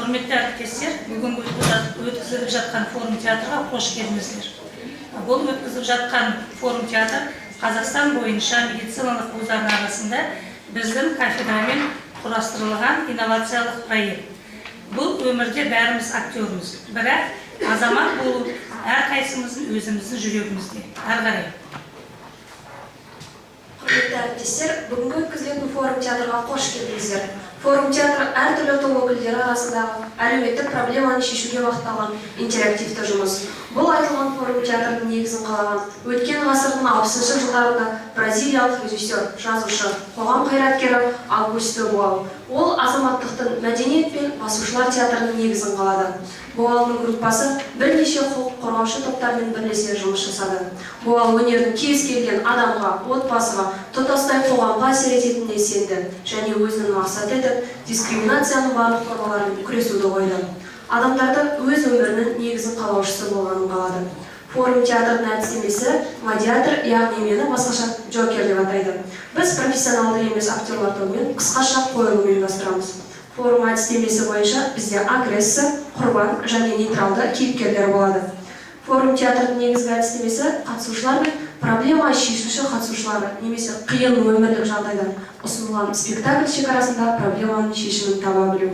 Құрметті әріптестер, бүгінгі өткізіліп жатқан форум театрға қош келдіңіздер. Бұл өткізіп жатқан форум театр Қазақстан бойынша медициналық вуздардың арасында біздің кафедрамен құрастырылған инновациялық проект. Бұл өмірде бәріміз актерміз, бірақ азамат болу әрқайсымыздың өзіміздің жүрегімізде. Әрі қарай. Құрметті әріптестер, бүгінгі өткізілетін форум театрға қош келдіңіздер. Форум театр әртүрлі топ өкілдері арасындағы әлеуметтік проблеманы шешуге бағытталған интерактивті жұмыс. Бұл айтылған форум театрдың негізін қалаған өткен ғасырдың 60-шы жылдарында бразилиялық режиссер, жазушы, қоғам қайраткері Аугусто Боал. Ол азаматтықтың мәдениет пен басушылар театрының негізін қалады. Боалдың группасы бірнеше құқық қорғаушы топтармен бірлесе жұмыс жасады. Боал өнердің кез келген адамға, отбасыға, тұтастай қоғамға әсер ететініне сенді және өзінің мақсаты етіп дискриминацияның барлық формаларымен күресуді қойды. Адамдарды өз өмірінің негізін қалаушысы болғанын қалады. Форум театрдың әдістемесі модератор, яғни мені басқаша джокер деп атайды. Біз профессионалды емес актерлар тобымен қысқаша қойылым ұйымдастырамыз. Форум әдістемесі бойынша бізде агрессор, құрбан және нейтралды кейіпкерлер болады. Форум театрдың негізгі әдістемесі қатысушылар мен проблема шешуші қатысушылары немесе қиын өмірлік жағдайдан ұсынылған спектакль шекарасында проблеманың шешімін таба білу.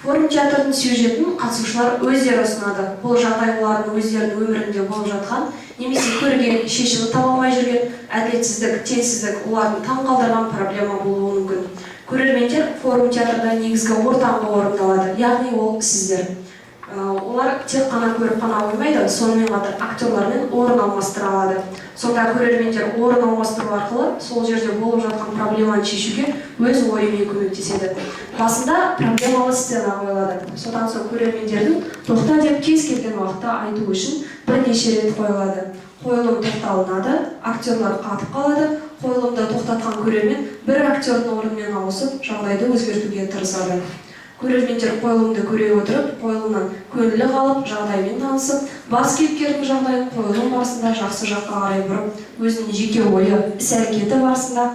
Форум театрдың сюжетін қатысушылар өздері ұсынады. Бұл жағдай олардың өздерінің өмірінде болып жатқан немесе көрген, шешімін таба алмай жүрген әділетсіздік, теңсіздік, олардың таң қалдырған проблема болуы мүмкін. Көрермендер форум театрда негізгі ортаңғы орынды алады, яғни ол сіздер. Олар тек қана көріп қана қоймайды, сонымен қатар актерлармен орын алмастыра алады. Сонда көрермендер орын алмастыру арқылы сол жерде болып жатқан проблеманы шешуге өз ойымен көмектеседі. Басында проблемалы сцена қойылады. Содан соң көрермендердің тоқта деп кез келген уақытта айту үшін бірнеше рет қойылады. Қойылым тоқталынады, актерлар қатып қалады. Қойылымды тоқтатқан көрермен бір актердің орнымен ауысып, жағдайды өзгертуге тырысады. Көрермендер қойылымды көре отырып, қойылымнан көңілі қалып, жағдаймен танысып, бас кейіпкердің жағдайын қойылым барысында жақсы жаққа қарай бұрып, өзінің жеке ойы, іс әрекеті барысында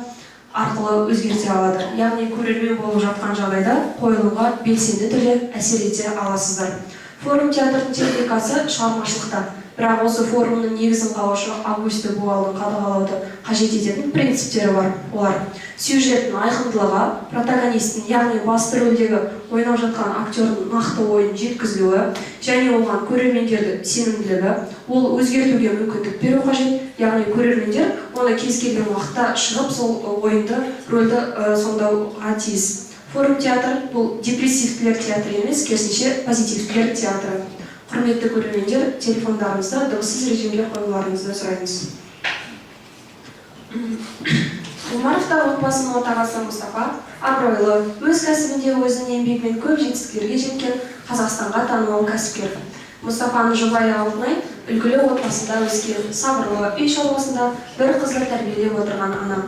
арқылы өзгерте алады. Яғни көрермен болып жатқан жағдайда қойылымға белсенді түрде әсер ете аласыздар. Форум театрдың техникасы шығармашылықта. Бірақ осы форумның негізін қалаушы Августо Буалдың қадағалауды қажет ететін принциптері бар. Олар: сюжеттің айқындылығы, протагонисттің, яғни басты рөлдегі ойнап жатқан актердің нақты ойын жеткізілуі және оған көрермендерді сенімділігі, ол өзгертуге мүмкіндік беру қажет, яғни көрермендер оны кез келген уақытта шығып, сол ойынды, рөлді сомдауға тиіс. Форум театр бұл депрессивтілер театры емес, керісінше, позитивтілер театры. Құрметті көрермендер, телефондарыңызды дыбыссыз режимге қоюларыңызды сұраймыз. Омаровтар отбасының отағасы Мұстафа абыройлы, өз кәсібінде өзінің еңбегімен көп жетістіктерге жеткен, Қазақстанға танымал кәсіпкер. Мұстафаның жұбайы Алтынай үлгілі отбасында өскен, сабырлы, үй шаруасында бір қызды тәрбиелеп отырған ана.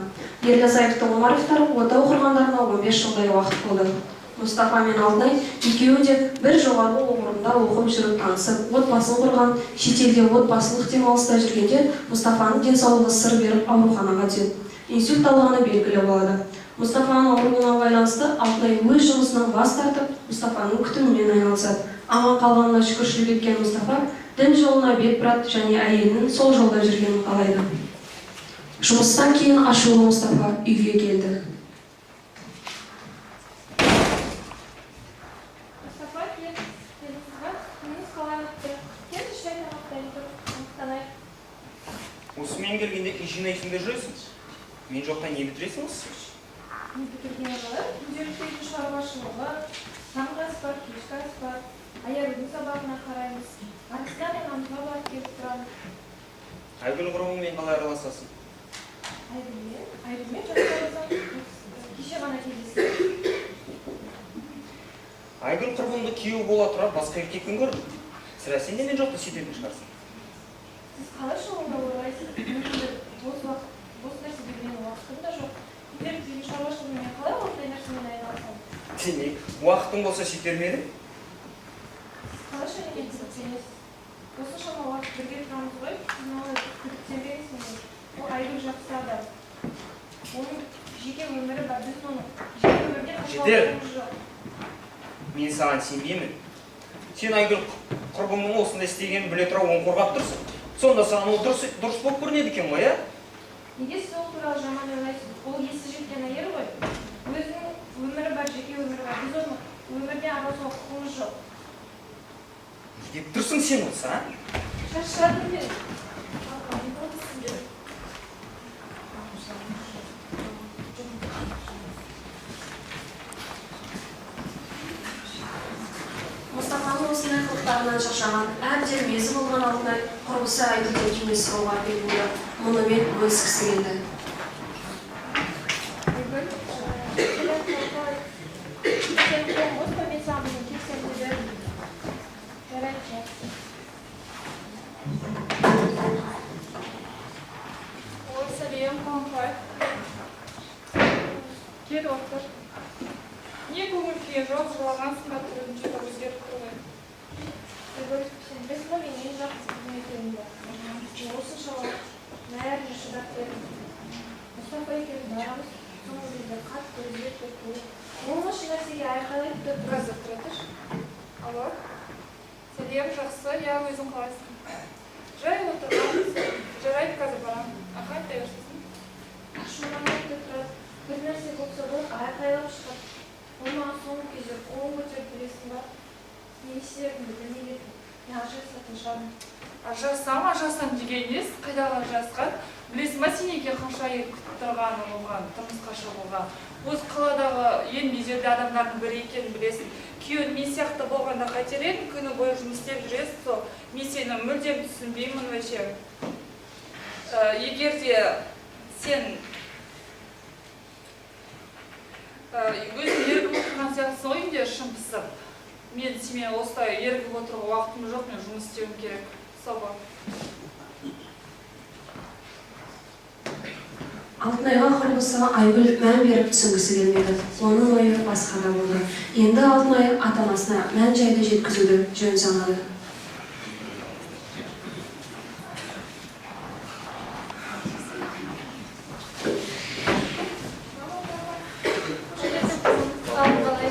Ерлі зайыпты Омаровтар отау құрғандарына 15 жылдай уақыт болды. Мұстафа мен Алтынай екеуі де бір жоғарғы оқу орнында оқып жүріп танысып, отбасын құрған. Шетелде отбасылық демалыста жүргенде Мұстафаның денсаулығы сыр беріп, ауруханаға түседі. Инсульт алғаны белгілі болады. Мұстафаның ауруына байланысты Алтынай өз жұмысынан бас тартып, Мұстафаның күтімімен айналысады. Аман қалғанына шүкіршілік еткен Мұстафа дін жолына бет бұрады және әйелінің сол жолда жүргенін қалайды. Жұмыстан кейін ашулы Мұстафа үйге келді. Мұстафа, кел, келдіңіз ба? Күніңіз қалай өтті? Келші, шай тамақтайын тұр, тамақтанайық. Осымен келгенде үй жинайсың да жүресің. Мен жоқта не бітіресіңіз? Не бітіргені қалай? Күнделікті үйдің шаруашылығы, таңғы ас бар, кешкі ас бар, Аягүлдің сабағына қараймыз. Арыстан ағамызға барып келіп тұрамыз. Айгүл құрбыңмен қалай араласасың? Айгүлмен? Айгүлмен жақсы араласамыз. Кеше ғана кездестік. Айгүл құрбыңды күйеуі бола тұра басқа еркекпен көрдім. Сірә, сен де мен жоқта сөйтетін шығарсың. Сіз қалайша ондай ойлайсыз? Менің бос уақыт, бос нәрсеге менің уақытым да жоқ. Күнделікті үйдің шаруашылығымен қалай ондай нәрсемен айналысамын? Демек, уақытың болса, сөйтер ме едің? Сіз қалайша неге күдіктенесіз? Осыншама уақыт бірге тұрамыз ғой, сіз маған күдіктенбеңіз менен. Ол Айгүл жақсы адам. Оның жеке өмірі бар, біз оның жеке өміріне Жетер. қашалғанымыз жоқ. Мен саған сенбеймін. Сен Айгүл құрбыңның осындай істегенін біле тұра оны қорғап тұрсың. Сонда саған ол дұрыс болып көрінеді екен ғой, ә? Неге сіз ол туралы жаман ойлайсыз? Ол есі жеткен әйел ғой. Өзінің өмірі бар, жеке өмірі бар. Біз оның өміріне араласуға құқығымыз жоқ. Не деп тұрсың сен осы, а? Шаршадым мен. Папа, не болды сізге? Мұстафаның осындай қылықтарынан шаршаған, әбден мезі болған Алтынай құрбысы Айгүлден кеңес сұрауға бел буды. Мұнымен бөліскісі келді. Айгүл, сен қолың бос па? Мен саған бүгін келсем деп едім. Жарайды, жақсы. Ой, сәлем, қалың қалай? Кел, отыр. Не көңіл күйің жоқ, жылағансың ба, түрің что-то өзгеріп тұр ғой. Айгүл, сен білесің ба менің ең жақын қызым екенімді? Мен осыншама бәріне шыдап келдім. Мұстафа екеуміз арамыз соңғы кезде қатты өзгеріп кетті. Болмашы нәрсеге айқайлайды да тұрады. Қазір тұра тұршы. Алло. Сәлем, жақсы, иә, өзің қалайсың? Жай отырғанбыз. Жарайды, қазір барамын. Аха, айта бер сосын. Ашуланады да тұрады. Бір нәрсе болса болды, айқайлап шығады. Ол маған соңғы кезде қолын көтеріп, білесің ба? Не істерімді білмей кеттім. Мен ажырасатын шығармын. Ажырассам, ажырассам деген несі, қайдағы ажырасқан? Білесің ба, сен неге қанша әйел күтіп тұрғанын оған, тұрмысқа шығуға? Осы қаладағы ең беделді адамдардың бірі екенін білесің. Күйеуің мен сияқты болғанда қайтер едің, күні бойы жұмыс істеп жүресің сол. Мен сені мүлдем түсінбеймін вообще. Егер де сен өзің ерігіп отырған сияқтысың ғой үйде ішің пысып. Мен сенімен осылай ерігіп отыруға уақытым жоқ, мен жұмыс істеуім керек. Сау бол. Алтынайға құрбысы Айгүл мән беріп түсінгісі келмеді. Оның ойы басқада болды. Енді Алтынай ата-анасына мән жайды жеткізуді жөн санады. Мама, папа, қош келдің қызым. Қалың қалай?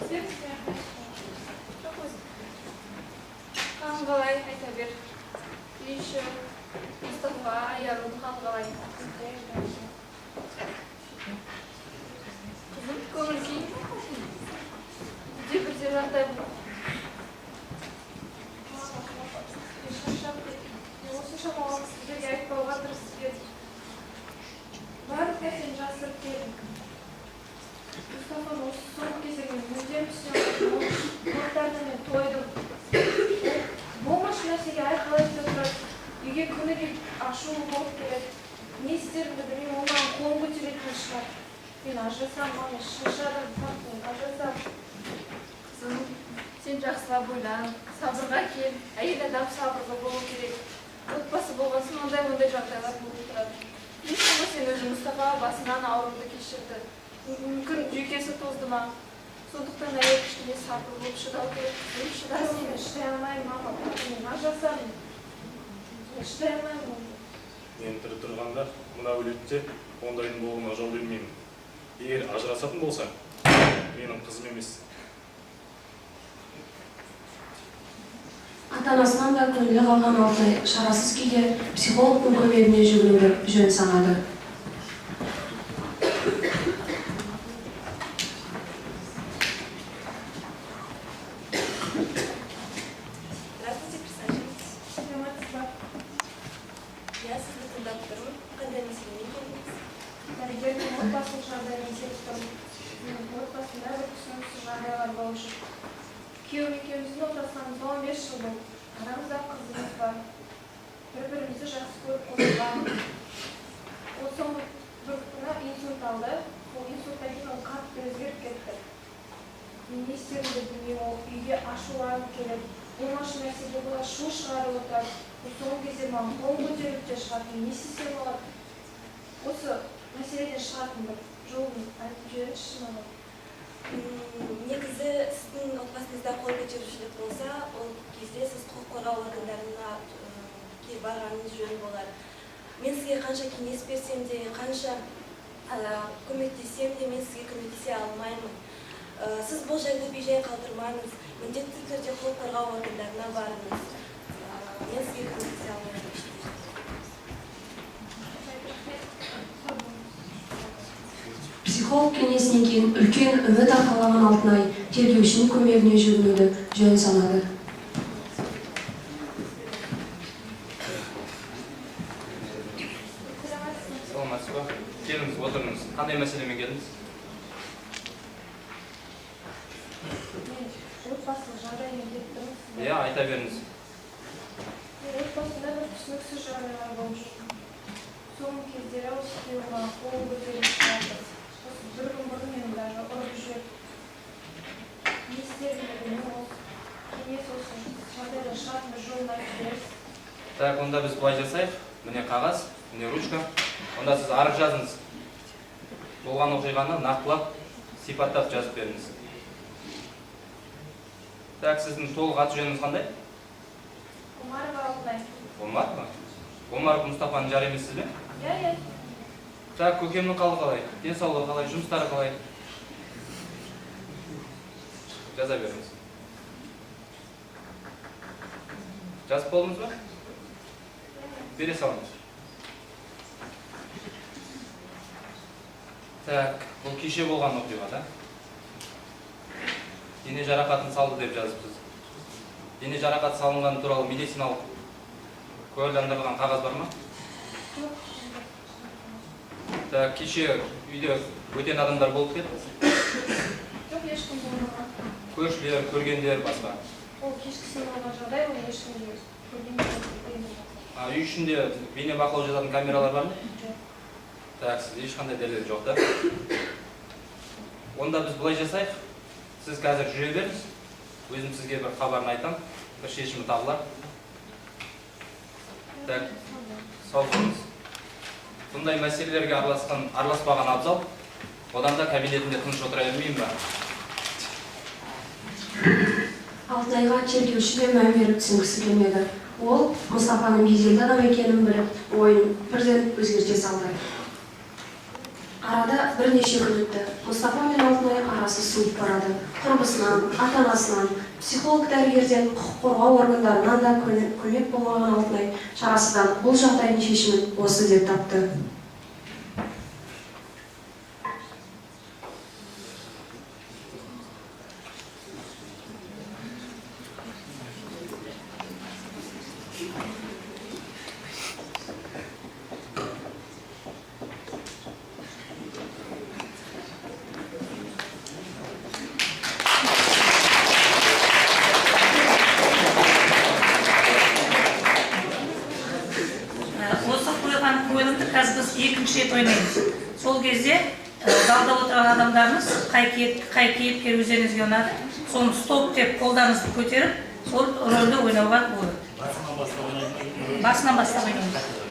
Жақсы. Жоқ өзің. Қалың қалай, айта бер. Үй іші, Мұстафа, Аярудың халі қалай? Қызым, көңіл күйің жоқ қой сенің? Үйде бірде жағдай болды. Мама, папа, мен шаршап кеттім. Мен осыншама уақыт сіздерге айтпауға тырысып едім. Барлық нәрсені жасырып келдім. Мұстафаның осы соңғы кездері мен мүлдем түсіне алмадым. Оның қылықтарына мен тойдым. Ол болмашы нәрсеге айқайлайды да тұрады. Үйге күніге ашулы болып келеді. Не істерімді білмеймін, ол маған қолын көтеретін шығар. Мен ажырасамын, мама, мен шаршадым, папа, мен ажырасамын. Қызым, сен жақсылап ойлан, сабырға кел. Әйел адам сабырлы болу керек. Отбасы болған соң ондай-ондай жағдайлар болып тұрады. Білесің ғой, сен өзің Мұстафа басынан ауруды кешірді. Мүмкін жүйкесі тозды ма? Сондықтан әйел кішкене сабырлы болып шыдау керек. Қызым, шыда сен. Мен шыдай алмаймын, мама, папа, мен ажырасамын. Мен шыдай алмаймын онда. Мен тірі тұрғанда мына әулетте ондайдың болуына жол бермеймін. Егер ажырасатын болсаң, менің қызым емес. Ата-анасынан да көңілі қалған Алтынай шарасыз күйде психологтың көмегіне жүгінуді жөн санады. Здравствуйте, присаживайтесь. Саламатсыз ба? Иә, сізді тыңдап тұрмын. Қандай мәселемен келдіңіз? Дәрігер, мен отбасылық жағдаймен келіп тұрмын. Менің отбасымда бір түсініксіз жағдайлар болып жүр. Күйеуім екеуміздің отасқанымызға 15 жыл болды. Арамызда қызымыз бар. Бір-бірімізді жақсы көріп қосылғанбыз. Ол соңғы бір күні инсульт алды. Ол инсульттан кейін ол қатты өзгеріп кетті. Мен не істерімді білмеймін, ол үйге ашуланып келеді. Болмашы нәрсеге бола шу шығарып отырады. Ол соңғы кезде маған қолын көтеріп те шығады. Мен не істесем болады? Осы мәселеден шығатын бір жолын айтып жіберіңізші маған. Негізі сіздің отбасыңызда қол көтерушілік болса, ол кезде сіз құқық қорғау органдарына барғаныңыз жөн болар. Мен сізге қанша кеңес берсем де, қанша көмектессем де, мен сізге көмектесе алмаймын. Сіз бұл жайды бейжай қалдырмаңыз, міндетті түрде құқық қорғау органдарына барыңыз. Мен сізге көмектесе алмаймын. Психолог кеңесінен кейін үлкен үміт арқалаған Алтынай тергеушінің көмегіне жүгінуді жөн санады. Саламатсыз ба? Келіңіз, отырыңыз. Қандай мәселемен келдіңіз? Мен отбасылық жағдаймен келіп тұрмын сізге. Иә, айта беріңіз. Мен отбасымда бір түсініксіз жағдайлар болып жүр. Соңғы кездері осы күйеуім маған қолын көтеріп шығарды. Осы бір күн бұрын мені даже ұрып жіберді. Не істерімді білмеймін, осы кеңес, осы жағдайдан шығатын бір жолын айтып бересіз. Так, онда біз былай жасайық. Міне қағаз, міне ручка. Онда сіз арыз жазыңыз. Болған оқиғаны нақтылап, сипаттап жазып беріңіз. Так, сіздің толық аты жөніңіз қандай? Омарова Алтынай. Омарова? Омаров Мұстафаның жары емессіз бе? Иә, иә. Так, көкемнің қалы қалай? Денсаулығы қалай? Жұмыстары қалай? Жаза беріңіз. Жазып болдыңыз ба? Бере салыңыз. Так, бұл кеше болған оқиға, да? Дене жарақатын салды деп жазыпсыз. Дене жарақаты салынғаны туралы медициналық куәландырылған қағаз бар ма? Жоқ. Так, кеше үйде бөтен адамдар болып па еді? Жоқ, ешкім болмаған. Көршілер, көргендер, басқа? Ол кешкісін болған жағдай, ол ешкімге көрген жоқ, білген жоқ. А, үй ішінде бейнебақылау жазатын камералар бар ма? Жоқ. Так, сізде ешқандай дәлел жоқ, да? Онда біз былай жасайық. Сіз қазір жүре беріңіз. Өзім сізге бір хабарын айтам, бір шешімі табылар. Так, сау болыңыз. Бұндай мәселелерге араласпаған абзал. Одан да кабинетінде тыныш отыра бермеймін ба? Алтынайға тергеуші де мән беріп түсінгісі келмеді. Ол Мұстафаның беделді адам екенін біліп, ойын бірден өзгерте салды. Арада бірнеше күн өтті. Мұстафа мен Алтынай арасы суып барады. Құрбысынан, ата-анасынан, психолог дәрігерден, құқық қорғау органдарынан да көмек болмаған Алтынай шарасыздан бұл жағдайдың шешімін осы деп тапты. Осы қойған қойылымды қазір біз екінші рет ойнаймыз. Сол кезде залда отырған адамдарымыз қай кейіпкер өздеріңізге ұнады, соны стоп деп қолдарыңызды көтеріп, сол рөлді ойнауға болады. Басынан бастап ойнаймыз. Басынан бастап ойнаймыз.